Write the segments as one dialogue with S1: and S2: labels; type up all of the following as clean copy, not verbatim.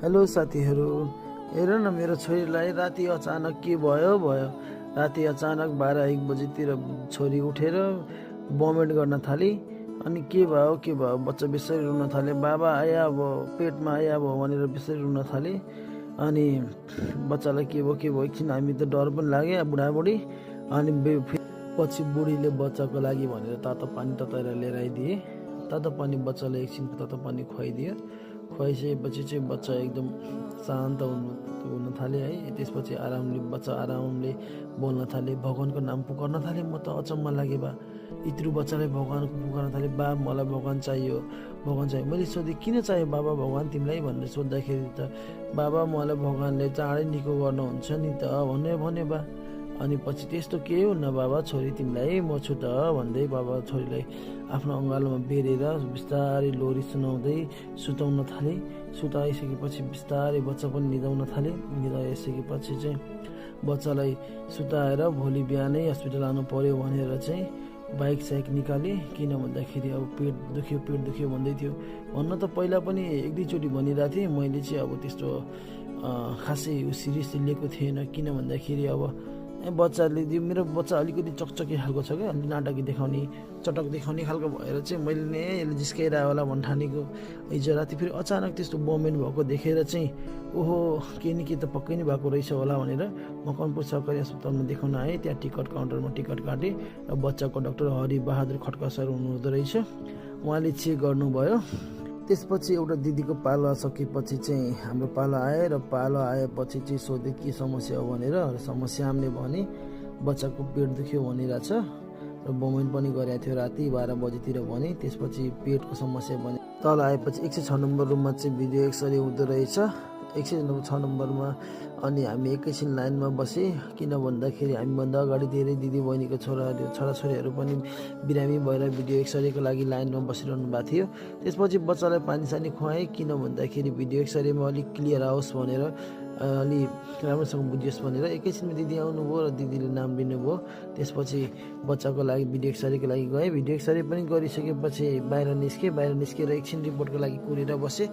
S1: Hello साथीहरू, हेर न मेरो छोरीलाई राति अचानक के भयो राति अचानक 12-1 बजीतिर छोरी उठेर भोमिट गर्न थाली। अनि के भयो बच्चा बेसरी रुन थाले, बाबा आया अब पेटमा आया अब भनेर बेसरी रुन थाले। अनि बच्चालाई के भयो एकछिन हामी त डर पनि लाग्यो बुढाबुढी। अनि पछि बुढीले बच्चाको लागि भनेर तातो पानी तताएर लिएर आइदिए। तातो पानी बच्चालाई एकछिन तातो पानी खुवाइदियो। खुवाइसकेपछि चाहिँ बच्चा एकदम शान्त हुन थाले है। त्यसपछि बच्चा आरामले बोल्न थाले, भगवानको नाम पुकार्न थाले। म त अचम्म लागे, बा यत्रु बच्चालाई भगवानको पुकार्न थाले। बा मलाई भगवान चाहियो। मैले सोधेँ किन चाहियो बाबा भगवान तिमीलाई भनेर सोद्धाखेरि त बाबा मलाई भगवानले चाँडै निको गर्नुहुन्छ नि त भने बा। अनि पछि त्यस्तो के हुन्न बाबा छोरी तिमीलाई, म छु त भन्दै बाबा छोरीलाई आफ्नो अँगालोमा बेरेर बिस्तारै लोरी सुनाउँदै सुताउन थाले। सुताइसकेपछि बिस्तारै बच्चा पनि निदाउन थाले। निदाइसकेपछि चाहिँ बच्चालाई सुताएर भोलि बिहानै हस्पिटल लानु पर्यो भनेर चाहिँ बाइक निकाले। किन भन्दाखेरि अब पेट दुख्यो भन्दै थियो। भन्न त पहिला पनि 1-2 चोटि भनिरहेको थिएँ। मैले चाहिँ अब त्यस्तो खासै सिरियसली लिएको थिएन। किन भन्दाखेरि अब बच्चाले मेरो बच्चा अलिकति चकचके खालको छ क्या, अलिक नाटकी चटक देखाउने खालको भएर चाहिँ मैले नै यसले जिस्काइरह्यो होला भन्ने ठानेको। हिजो राति फेरि अचानक त्यस्तो बमिट भएको देखेर चाहिँ ओहो के नि के त पक्कै नै भएको रहेछ होला भनेर मकवानपुर सरकारी अस्पतालमा देखाउन आएँ। त्यहाँ टिकट काउन्टरमा टिकट काटेँ र बच्चाको डाक्टर हरिबहादुर खड्का सर हुनुहुँदो रहेछ, उहाँले चेक गर्नुभयो। त्यसपछि एउटा दिदीको पालो सकेपछि चाहिँ हाम्रो पालो आयो र पालो आएपछि चाहिँ सोधेँ के समस्या हो भनेर। समस्या हामीले भने बच्चाको पेट दुख्यो भनिरहेछ र बमिट पनि गरेको थियो राति 12 बजीतिर भने। त्यसपछि पेटको समस्या भने तल आएपछि 106 नम्बर रुममा चाहिँ भिडियो एक्सरे हुँदो रहेछ 106 नम्बरमा। अनि हामी एकैछिन लाइनमा बसेँ। किन भन्दाखेरि हामीभन्दा अगाडि धेरै दिदी बहिनीको छोराछोरीहरू पनि बिरामी भएर भिडियो एक्सरेको लागि लाइनमा बसिरहनु भएको थियो। त्यसपछि बच्चालाई पानी खुवाएँ। किन भन्दाखेरि भिडियो एक्सरेमा अलिक क्लियर आओस् भनेर, अलि राम्रोसँग बुझियोस् भनेर। एकैछिनमा दिदी आउनुभयो र दिदीले नाम लिनुभयो। त्यसपछि बच्चाको लागि भिडियो एक्सरेको लागि गएँ। भिडियो एक्सरे पनि गरिसकेपछि बाहिर निस्केर एकछिन रिपोर्टको लागि कुरेर बसेँ।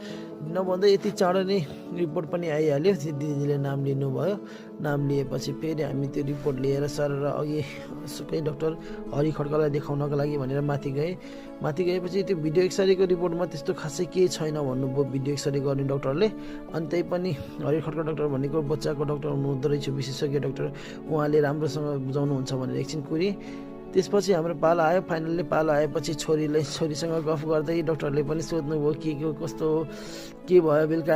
S1: नभन्दा यति चाँडो नै रिपोर्ट पनि आइहाल्यो। दिदीले नाम लिनुभयो। नाम लिएपछि फेरि हामी त्यो रिपोर्ट लिएर सर र अघि सुकै डाक्टर हरि खड्कालाई देखाउनको लागि भनेर माथि गएपछि त्यो भिडियो एक्सरेको रिपोर्टमा त्यस्तो खासै केही छैन भन्नुभयो भिडियो एक्सरे गर्ने डाक्टरले। अनि त्यही पनि हरि खड्का डाक्टर भनेको बच्चाको डाक्टर हुनुहुँदो रहेछ, विशेषज्ञ डाक्टर। उहाँले राम्रोसँग बुझाउनुहुन्छ भनेर एकछिन कुरेँ। त्यसपछि हाम्रो पालो आयो। फाइनल्ली पालो आएपछि छोरीसँग गफ गर्दै डाक्टरले पनि सोध्नुभयो के कस्तो के भयो बेलुका